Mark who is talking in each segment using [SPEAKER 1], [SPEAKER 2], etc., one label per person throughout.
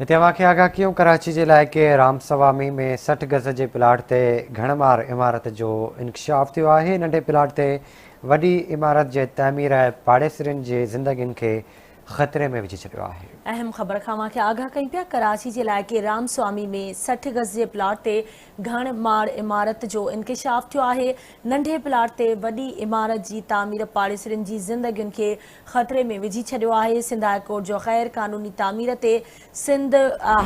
[SPEAKER 1] هتي اوهان کي آگاهه ڪيون ڪراچي جي علائقي رامسوامي ۾ 60 گز جي پلاٽ تي گهڻ مار عمارت جو انڪشاف ٿيو آهي، ننڍي پلاٽ تي وڏي عمارت جي تعمير پاڙيسرين جي زندگين کي خطري ۾ وجهي ڇڏيو آهي.
[SPEAKER 2] اهم خبر کان اوهان کي آگاهه ڪيون پيا ڪراچي جي علائقي رامسوامي ۾ 60 گز جي پلاٽ تي گهڻ ماڙ عمارت جو انڪشاف ٿيو آهي، ننڍي پلاٽ تي وڏي عمارت جي تعمير پاڙيسرين جي زندگين کي خطري ۾ وجهي ڇڏيو آهي، سنڌ هاء ڪورٽ جو غير قانوني تعمير تي سنڌ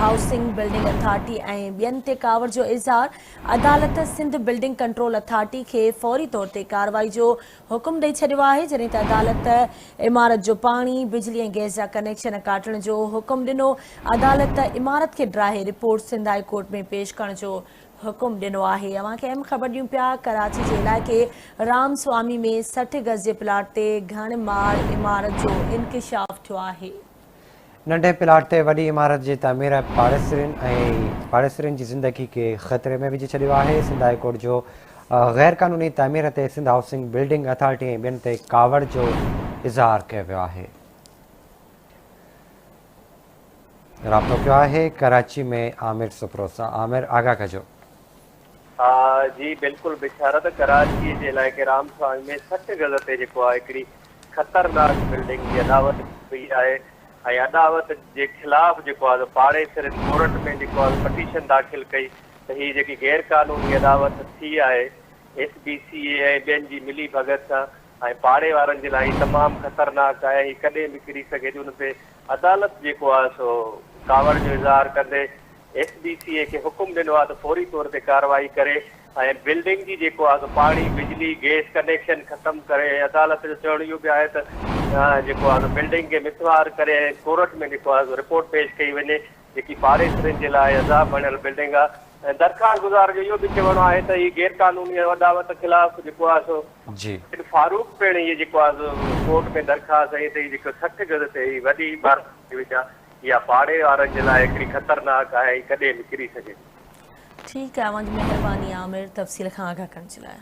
[SPEAKER 2] هائوسنگ بلڊنگ اٿارٽي ۽ ٻين تي ڪاوڙ جو اظهار، عدالت سنڌ بلڊنگ ڪنٽرول اٿارٽي کي فوري طور تي ڪارروائي جو حڪم ڏئي ڇڏيو آهي، جڏهن ته عدالت عمارت جو پاڻي، بجلي ۽ گئس جا ڪنيڪشن ڪاٽڻ جو حڪم ڏنو، عدالت عمارت کي ڊاهي رپورٽ سنڌ هاء ڪورٽ ۾ پيش ڪرڻ جو حڪم ڏنو آهي. اوهان کي اهم خبر ڏيون پيا ڪراچي جي علائقي رام سوامي ۾ 60 گز جي پلاٽ تي گهڻ ماڙ عمارت جو انڪشاف ٿيو آهي.
[SPEAKER 1] ننڍي پلاٽ تي وڏي عمارت جي تعمير پاڙيسرين ۽ پاڙيسرين جي زندگي کي خطري ۾ وجهي ڇڏيو آهي. سنڌ هاء ڪورٽ جو غير قانوني تعمير تي سنڌ هائوسنگ بلڊنگ اٿارٽي ۽ ٻين تي ڪاوڙ جو اظهار ڪيو ويو آهي. رابطو ڪيو آهي ڪراچي ۾ عامر سپرو سان عامر آگاهه ڪجو.
[SPEAKER 3] جي بلڪل بشارت ڪراچي جي علائقي رام سوامي ۾ 60 گز تي جيڪو آهي هڪڙي خطرناڪ بلڊنگ جي اڏاوت ڪئي آهي ۽ اڏاوت جي خلاف جيڪو آهي پاڙيسرين ڪورٽ ۾ جيڪو آهي پٽيشن داخل ڪئي ته هي جيڪي غير قانوني اڏاوت ٿي آهي ايس بي سي اي ۽ ٻين جي ملي ڀڳت سان ۽ پاڙي وارن جي لاء هي تمام خطرناڪ آهي ۽ هي ڪڏهن به ڪري سگهي ٿي ان تي عدالت جيڪو آهي سو ڪاوڙ جو اظهار ڪندي ايس بي سي اي کي حڪم ڏنو آهي ته فوري طور تي ڪارروائي ڪري ۽ بلڊنگ جي جيڪو آهي سو پاڻي بجلي گئس ڪنيڪشن ختم ڪري ۽ عدالت جو چوڻ اهو به آهي ته جيڪو آهي سو بلڊنگ کي مسمار ڪري ۽ ڪورٽ ۾ جيڪو آهي سو رپورٽ پيش ڪئي وڃي جيڪي پاڙيسرين جي لاء عذاب بڻيل بلڊنگ آهي ۽ درخواست گذار جو اهو به چوڻ آهي ته هي غير قانوني اڏاوت خلاف جيڪو آهي سو
[SPEAKER 1] جي.
[SPEAKER 3] فاروق پڻ هي جيڪو آهي سو ڪورٽ ۾ درخواست هنئي ته هي جيڪو 60 گز تي هي وڏي عمارت ٺهي وئي آهي اها پاڙي وارن جي لاء هڪڙي خطرناڪ آهي ۽ ڪڏهن به ڪري سگهي ٿي.
[SPEAKER 2] ٺيڪ آهي اوهان جي مهرباني عامر تفصيل کان آگاهه ڪرڻ جي لاء.